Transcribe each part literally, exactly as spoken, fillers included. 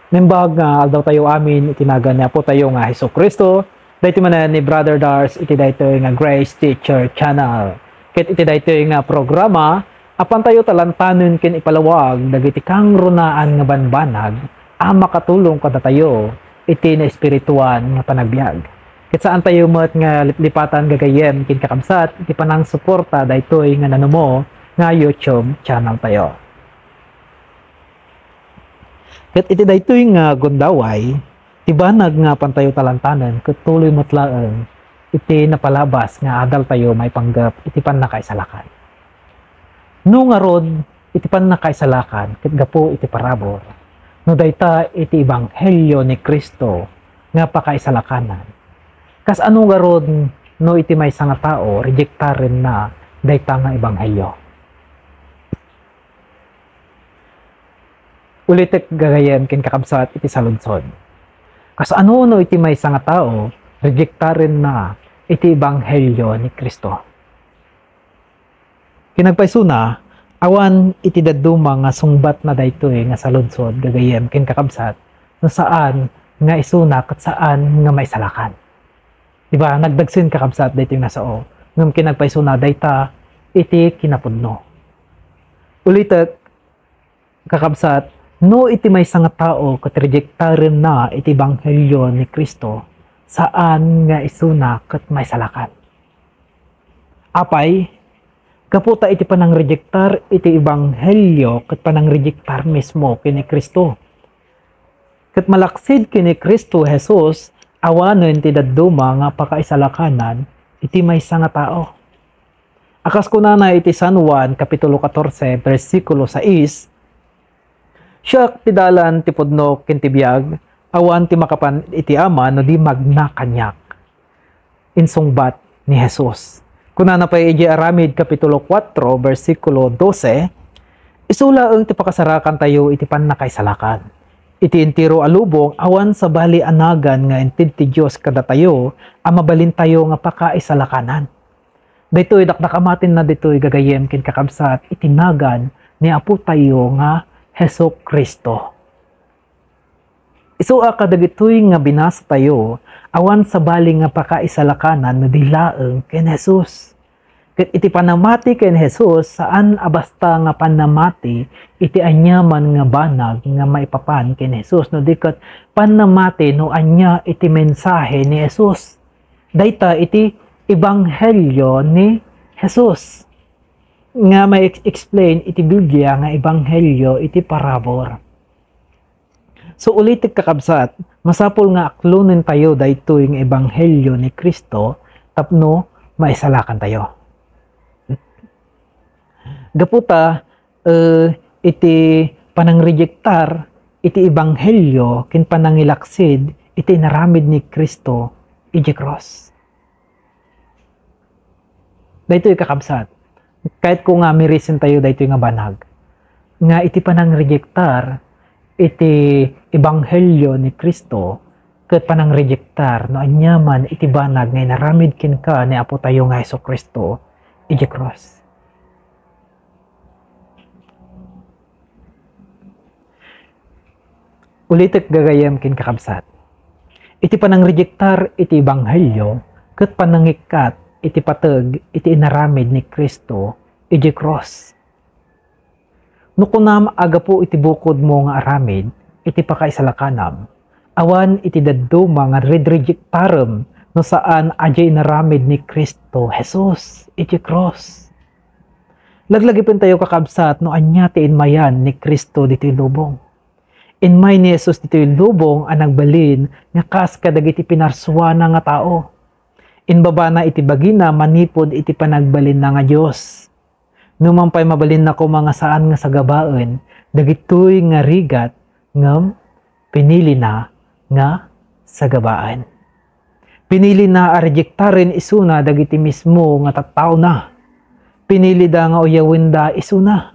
Naimbag nga aldaw tayo amin iti nagan ni Apo tayo nga Jesu-Cristo. Daytoy manen ni Brother Dars iti daytoy nga Grace Teacher Channel. Ket iti daytoy nga programa, apan tayo talantanen ken ipalawag dagiti kangrunaan nga banbanag a makatulong kadatayo iti naespirituan nga panagbiag. Ket saan tayo met nga liplipatan gagayyem ken kakabsat iti panangsuporta daytoy nga nanumo nga YouTube channel tayo. Ket iti daytoy nga gundaway, ti banag nga pantayo talantanen ket tuloy met laeng iti napalabas nga adaltayo maipanggep iti pannakaisalakan. No ngarud, iti pannakaisalakan ket gapu iti parabur, no dayta iti ebanghelio ni Cristo nga pakaisalakanan, kasano ngarud no iti maysa nga tao rejektarenna dayta nga ebanghelio? Ulitek gagayyem ken kakabsat iti saludsod. Kasano no iti maysa nga tao, rejektarenna iti ebanghelio ni Cristo? Kinagpaysona, awan iti dadduma nga sungbatna daytoy nga saludsod gagayyem ken kakabsat, no saan nga isuna ket saan nga maisalakan. Diba, nagdagsen kakabsat daytoy nga sao, ngem kinagpaysona dayta iti kinapudno. Ulitek, kakabsat, no iti maysa nga tao ket rejektarenna iti ebanghelio ni Cristo, saan nga isuna ket maisalakan. Apay, gapu ta iti panangrejektar iti ebanghelio ket panangrejektar mismo ken ni Cristo. Ket malaksid ken ni Cristo Jesus, awanen ti dadduma nga pakaisalakanan iti maysa nga tao. A kas kunana iti San Juan, Kapitulo katorse, bersikulo sais, "Siak ti dalan, ti pudno, ken ti biag, awan ti makapan iti Ama no di magna kaniak." Insungbat ni Jesus. Kunana pay idiay Aramid, Kapitulo kuatro, bersikulo dose, "Isu laeng ti pakasarakantayo iti pannakaisalakan. Iti entero a lubong, awan sabali a nagan nga inted ti Dios kadatayo a mabalintayo nga pakaisalakanan." Daytoy, dakdakamatenna ditoy gagayyem ken kakabsat iti nagan ni Apotayo nga Jesu-Cristo. Isu a kadagitoy nga binasatayo, awan sabali nga pakaisalakanan no di laeng ken Jesus. Ket iti panamati ken Jesus, saan a basta nga panamati iti aniaman nga banag nga maipapan ken Jesus, no di ket panamati no ania iti mensahe ni Jesus. Dayta iti ebanghelio ni Jesus nga ma-explain iti Biblia nga ebanghelio iti parabur. So, ulitek, kakabsat, masapul nga aklonentayo daytoy nga ebanghelio ni Cristo tapno maisalakantayo. Gapu ta, eh, iti panangrejektar iti ebanghelio ken panangilaksid iti inaramid ni Cristo idiay krus. Daytoy, kakabsat, kayatko nga mirisentayo daytoy nga banag, nga iti panangrejektar iti ebanghelio ni Cristo ket panangrejektar no aniaman iti banag nga inaramid kenka ni Apotayo nga Jesu-Cristo idiay krus. Ulitek, gagayyem ken kakabsat. Iti panangrejektar iti ebanghelio ket panangikkat iti pateg iti inaramid ni Cristo idiay krus. No kunam a gapu iti bukodmo nga aramid iti pakaisalakanam, awan iti dadduma nga rirejektarem no saan a diay inaramid ni Cristo Jesus iti krus. Laglagipentayo, kakabsat, no ania ti inmayan ni Cristo ditoy lubong. Inmay ni Jesus ditoy lubong a nagbalin nga kas kadagiti pinarsuana nga tao. Inbabana iti bagina manipud iti panagbalinna nga Dios. Numan pay mabalinna koma nga saan nga sagabaen dagitoy nga rigat, ngem pinilina nga sagabaen. Pinilina a rejektaren isuna dagiti mismo nga tattaona. Pinilida nga uyawenda isuna.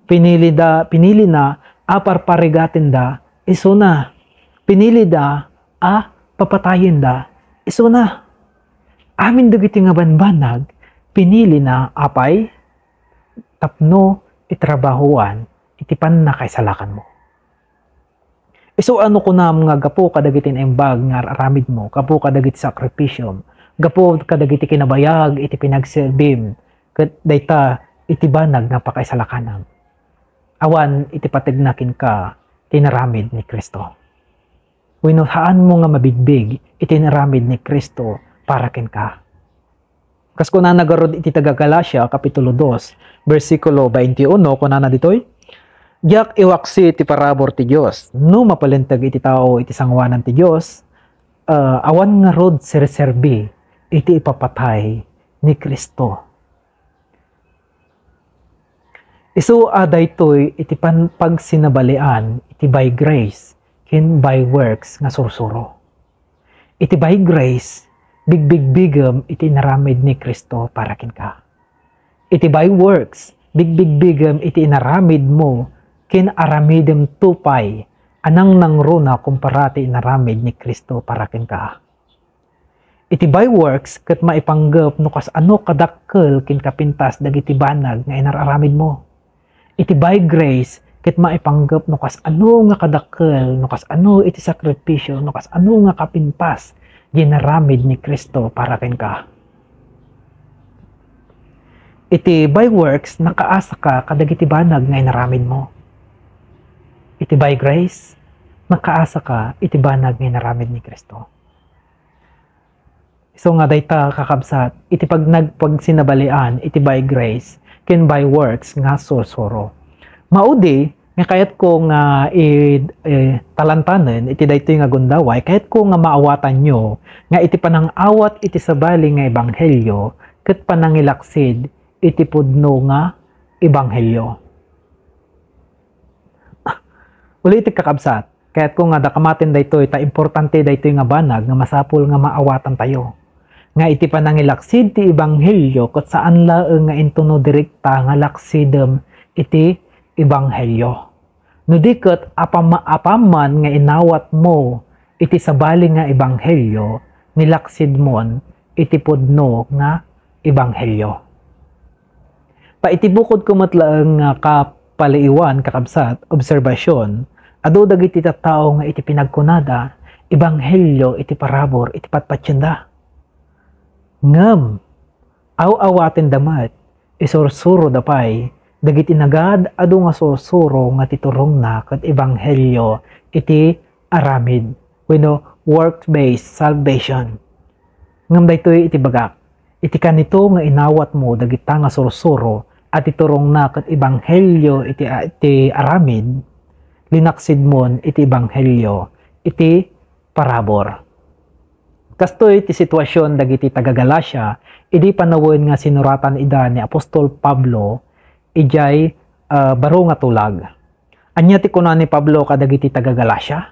Pinilida, pinilina a parparigatenda isuna. Pinilida a papatayenda isuna. Amin dagiti nga banbanag, pinilina apay tapno itrabahoan iti pannakaisalakanmo. Isu a no kunam nga gapu kadagiti naimbag nga ar-aramidmo, gapu kadagiti sakripisiom, gapu kadagiti kinabayag iti pinagserbim, ket dayta iti banag nga pakaisalakanam. Awan iti pategna kenka ti inaramid ni Cristo. Wenno, haanmo nga mabigbig iti inaramid ni Cristo para kenka. Kas kunana garud iti taga-Galacia, Kapitulo dos, bersikulo twenty-uno, kunana ditoy, "Diak iwaksi ti parabur ti Dios. No mapalinteg iti tao iti sangoanan ti Dios, ah, awan ngarud serserbi iti ipapatay ni Cristo." Isu a daytoy iti pan-, pagsinabalian iti by grace ken by works nga sursuro. Iti by grace, bigbigbigem iti inaramid ni Cristo para kenka. Iti by works, bigbigbigem iti inaramidmo ken aramidemto pay a nangnangruna kumpara ti inaramid ni Cristo para kenka. Iti by works ket maipanggep no kasano kadakkel ken kapintas dagiti banag nga inar-aramidmo. Iti by grace ket maipanggep no kasano nga kadakkel, no kasano iti sakripisio, no kasano nga kapintas ti inaramid ni Cristo para kenka. Iti by works, nakaasaka kadagiti banag nga inaramidmo. Iti by grace, nakaasaka iti banag nga inaramid ni Cristo. Isu nga dayta, kakabsat, iti pag-, nagpagsinabalian iti by grace ken by works nga sursuro. Maudi nga kayatko nga i-, eh, talantanen iti daytoy nga gundaway, kayatko nga maawatanyo nga iti panangawat iti sabali nga ebanghelio ket panangilaksid iti pudno nga ebanghelio. Ulitek, kakabsat, kayatko nga dakamaten daytoy ta importante daytoy nga banag nga masapul nga maawatantayo. Nga iti panangilaksid ti ebanghelio ket saan laeng nga intono direkta nga laksidem iti ebanghelio. No di ket apam-, apaman nga inawatmo iti sabali nga ebanghelio, nilaksidmon iti pudno nga ebanghelio. Ta iti bukodko met laeng nga kapaliiwan, kakabsat, obserbasion, adu dagiti tattao nga iti pinagkunada, ebanghelio iti parabur iti patpatienda. Ngem, aw-awatenda met, isursuroda pay dagiti nagaad-adu nga sursuro nga ti turongna ket ebanghelio iti aramid, wenno work-based salvation. Ngem daytoy iti bagak, iti kanito nga inawatmo dagita nga sursuro a ti turongna ket ebanghelio iti a-, iti aramid, linaksidmon iti ebanghelio iti parabur. Kastoy ti situasion dagiti taga-Galacia idi panawen nga sinuratan ida ni apostol Pablo idiay, ah, baro nga tulag. Ania ti kuna ni Pablo kadagiti taga-Galacia?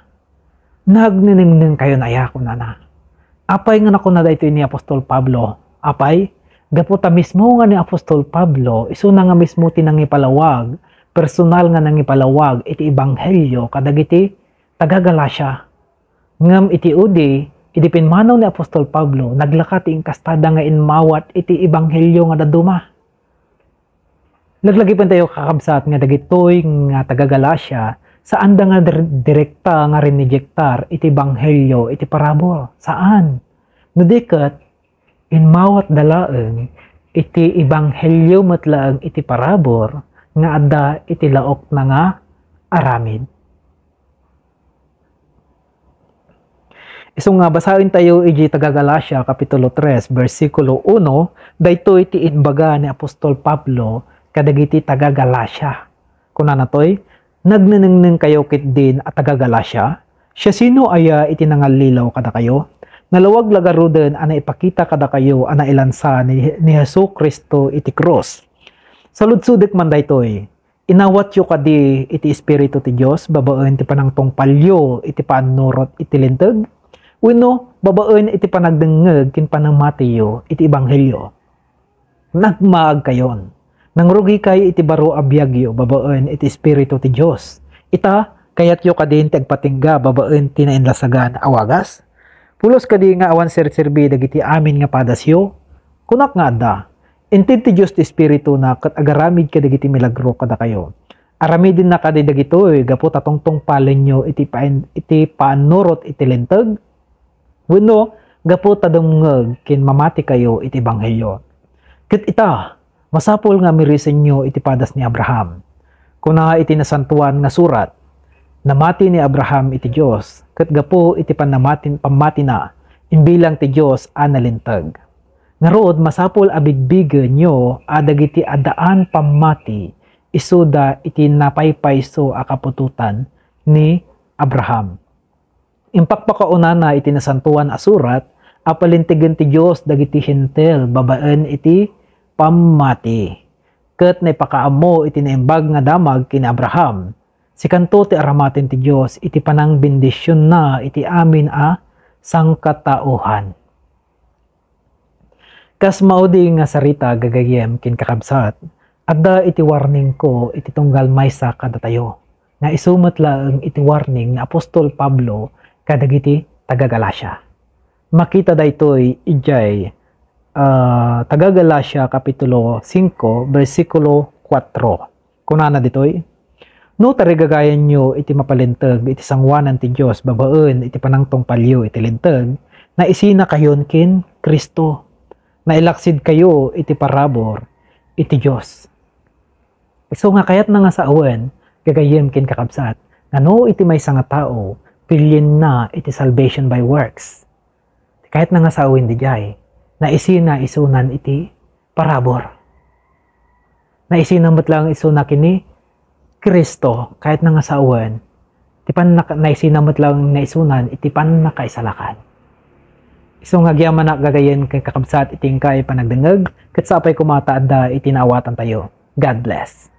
"Nagnenengnengkayon aya?" kunana. Apay nga nakuna daytoy ni apostol Pablo? Apay, gapu ta mismo nga ni apostol Pablo, isuna nga mismo ti nangipalawag, personal nga nangipalawag iti ebanghelio kadagiti taga-Galacia. Ngem iti udi, idi pimmanaw ni apostol Pablo, naglaka ti inkastada nga immawat iti ebanghelio nga dadduma. Laglagipentayo, kakabsat, nga dagitoy nga taga-Galacia, saanda nga dir-, direkta nga rinejektar iti ebanghelio iti parabur. Saan. No di ket, immawatda laeng iti ebanghelio met laeng iti parabur nga adda iti laokna nga aramid. Isu nga basaentayo iti taga-Galacia, Kapitulo tres, bersikulo uno, daytoy ti imbaga ni apostol Pablo kadagiti taga-Galacia. Kunana toy, "Nagnenengnengkayo ketdin a taga-Galacia? Siasino aya iti nangallilaw kadakayo? Nalawag la garuden a naipakita kadakayo a nailansa ni, ni Jesu-Cristo iti krus. Saludsodek man daytoy, inawatyo kadi iti Espiritu ti Dios babaen ti panangtungpalyo iti paannurot iti Linteg? Wenno babaen iti panagdengngeg ken panangmatiyo iti ebanghelio? Nagmaagkayon. Nangrugikay iti baro a biagyo babaen iti Espiritu ti Dios. Ita, kayatyo kadin ti agpatingga babaen ti nainlasagan a wagas? Pulos kadi nga awan serserbi dagiti amin nga padasyo? Kunak nga adda. Inted ti Dios ti Espirituna ket agaramid kadagiti milagro kadakayo. Aramidenna kadi dagitoy gapu ta tungtungpalenyo iti pain-, iti paannurot iti Linteg? Wenno, gapu ta dumngeg ken mamatikayo iti ebanghelio? Ket ita, masapul nga amirisenyo iti padas ni Abraham. Kuna iti Nasantoan nga Surat, "Namati ni Abraham iti Dios, ket gapu iti pannamatin-, pammatina, imbilang ti Dios a nalinteg." Ngarud, masapul a bigbigenyo a dagiti addaan pammati isuda iti napaypayso a kaputotan ni Abraham. Impakpakaunana iti Nasantoan a Surat a palintegen ti Dios dagiti Hentil babaen iti pammati. Ket naipakaammo iti Naimbag nga Damag ken ni Abraham, sikanto ti aramaten ti Dios iti panangbendisionna iti amin a sangkataoan. Kas maudi nga sarita, gagayyem ken kakabsat, adda iti warningko iti tunggal maysa kadatayo, nga isu met laeng iti warning ni apostol Pablo kadagiti taga-Galacia. Makita daytoy idiay, ah, taga-Galacia kapitulo singko, bersikulo kuatro. Kunana ditoy, "No tarigagayanyo iti mapalinteg iti sangoanan ti Dios babaen iti panangtungpalyo iti Linteg, naisinakayon ken Cristo. Nailaksidkayo iti parabur iti Dios." Isu nga kayatna nga sawen, gagayyem ken kakabsat, nga no iti maysa nga tao, pilienna iti salvation by works. Kayatna nga sawen diay, naisina isunan iti parabur. Naisina met laeng isuna ken ni Cristo, kayatna nga sawen, ti pannaka-, naisina met laeng nga isunan iti pannakaisalakan. Isu nga agyamanak gagayyem ken kakabsat iti inkay panagdengngeg, ket sapay koma ta adda iti naawatantayo. God bless.